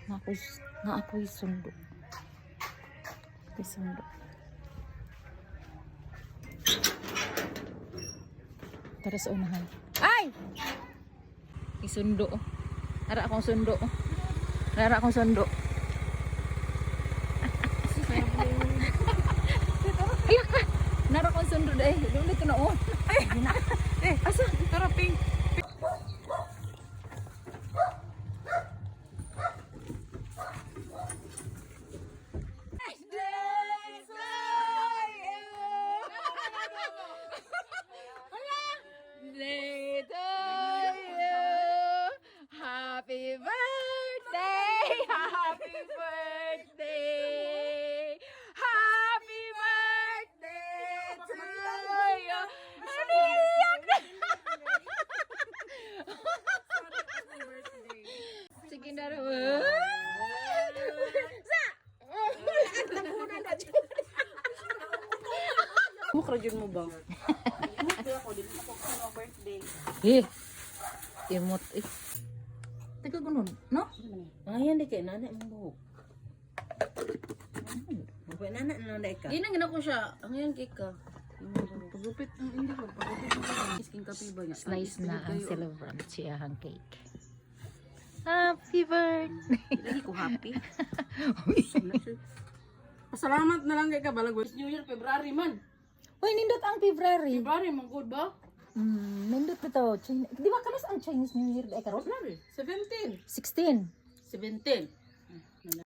Na ako'y sundo. Ako'y sundo. Tara sa unahan. Ay! Isundo. Ara akong sundo. Ara akong sundo. Ay, ka! Nara akong sundo dahil. Doon dito na oh. Eh, Asa? Tara, pink. Later you. Happy birthday! Happy birthday! Happy birthday to you! Aniyak na! Sige na rin. Sa! Mukha dyan mo ba? Eh! Imot eh. Teka gunod, no? Ayan di kay nana imong buhok. Buhok nana na na ka. Di na gina ko siya. Ang yan cake ka. Pagupit ang hindi ko. Pagupit mo lang. Isking kape ba niya? Slice na ang celebrant siyahang cake. Happy birthday! Lagi ko happy. Pasalamat na lang kay ka balag. New Year, February man. Uy, nindot ang February. February man good ba? Nindot bitaw. China. Di ba kanos ang Chinese New Year? Ay, karon? February 17. 16. 17.